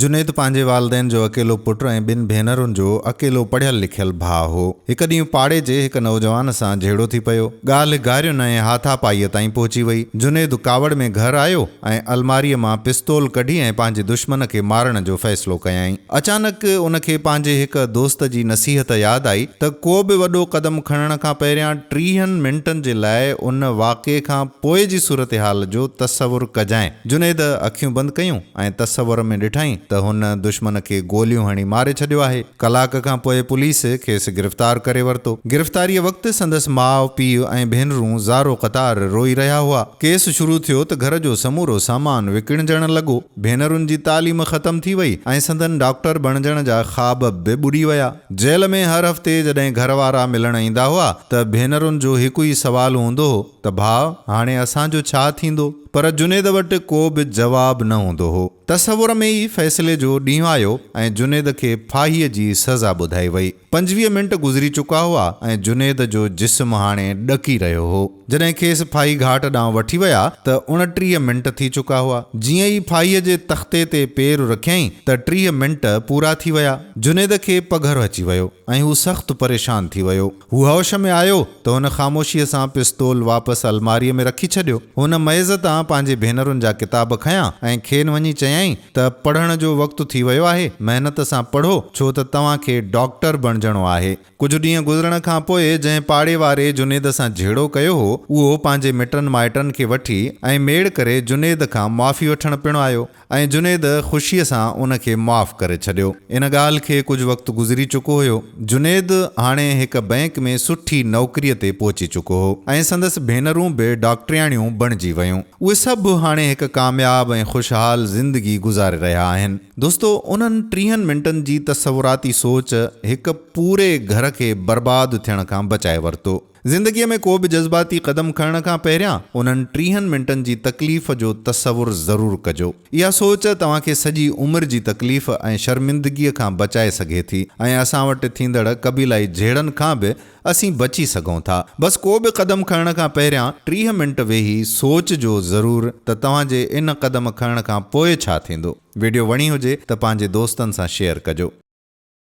جنيد پنهنجي والدين جو اڪيلو پٽ ۽ ٻن ڀينرن جو اڪيلو پڙهيل لکيل ڀاء هو. هڪ ڏينهن پاڙي جي هڪ نوجوان سان جهيڙو ٿي پيو. ڳالهه گارين ۽ هاٿاپائيء تائين پهچي وئي. جنيد ڪاوڙ ۾ گهر آيو ۽ الماريء مان پستول ڪڍي ۽ پنهنجي دشمن کي مارڻ جو فيصلو ڪيائين. اچانڪ ان کي پنهنجي هڪ دوست جي نصيحت ياد آئي ته ڪو به وڏو قدم کڻڻ کان پهريان ٽيهن منٽن جي لاء ان واقعي کان پوء جي صورتحال جو تصور ڪجانء. جنيد اکيون بند ڪيون ۽ تصور ۾ ڏٺائين ته هن دشمن کي گوليون هڻي ماري ڇڏيو آهي. ڪلاڪ کان پوء پوليس کيس گرفتار ڪري ورتو. گرفتاريء وقت سندس ماء، پيء ۽ ڀينرون زارو قطار روئي رهيا هئا. ڪيس شروع ٿيو ته گهر جو سمورو سامان وڪڻجڻ لڳو. ڀينرن جي تعليم ختم ٿي وئي ۽ سندن ڊاڪٽر بڻجڻ جا خواب به ٻڏي ويا. جيل ۾ هر هفتي جڏهن گهر وارا ملڻ ايندا هئا ته ڀينرن جو هڪ ئي سوال هوندو هو ته ڀاء هاڻي اسان جو ڇا ٿيندو؟ پر جنيد وٽ ڪو به جواب نه هوندو هو. تصور ۾ ئي فيصلي جو ڏينهن آيو ۽ جنيد کي ڦاهيء جي سزا ٻڌائي وئي. 25 منٽ گذري چڪا هئا ۽ جنيد جو جسم هاڻي ڏڪي رهيو هو. جڏهن کيس ڦاهي گهاٽ ڏانهن وٺي ويا ته 29 منٽ ٿي چڪا هئا. جيئن ئي ڦاهيء جي تختي تي پير رکيائين ته 30 منٽ پورا ٿي ويا. جنيد کي پگهر اچي ويو ۽ هو سخت پريشان ٿي ويو. هو هوش ۾ آيو ته هن خاموشيء سان پستول واپس الماريء ۾ رکي ڇڏيو. هن ميز تان پنهنجي ڀينرن جا ڪتاب کنيا ۽ کين وڃي چيائين ته پڙهڻ جو وقت ٿي ويو آهي، محنت سان پڙهو، ڇو ته توهان کي ڊاڪٽر بڻجڻو آهي. ڪجهه ڏينهن گذرڻ کان پوء جنهن پاڙي واري جنيد سان جهيڙو ڪيو هو، اهو پنهنجي مٽن مائٽن کي وٺي ۽ ميڙ ڪري جنيد کان معافي وٺڻ پڻ آيو. ۽ جنيد خوشيء سان ان کي معاف ڪري ڇڏيو. ان ڳالهه کي ڪجهه وقت گذري چڪو هيو. جنيد هاڻي هڪ بئنڪ ۾ سٺي نوڪريء تي پهچي چڪو هو ۽ سندس ڀينرون به ڊاڪٽرياڻيون بڻجي ويون. اهي سڀ هاڻي هڪ ڪامياب ۽ خوشحال زندگي گذاري رهيا آهن. دوستو انهن ٽيهن منٽن جي تصوراتي سوچ هڪ پوري گهر کي برباد ٿيڻ کان بچائي ورتو. زندگيء ۾ ڪو به جذباتي قدم کڻڻ کان پهريان انهن ٽيهن منٽن جي تڪليف جو تصور ضرور ڪجو. اها سوچ توهان کي سڄي عمر جي تڪليف ۽ شرمندگيء کان بچائي سگهي ٿي ۽ اسان وٽ ٿيندڙ قبيلائي جهيڙن کان به اسين بچي سگهون ٿا. بس ڪو به قدم کڻڻ کان پهريان 30 منٽ ويهي سوچجو ضرور ته توهان جي ان قدم کڻڻ کان پوء ڇا ٿيندو. وڊيو وڻي هجي ته پنهنجي دوستن سان شيئر ڪجو.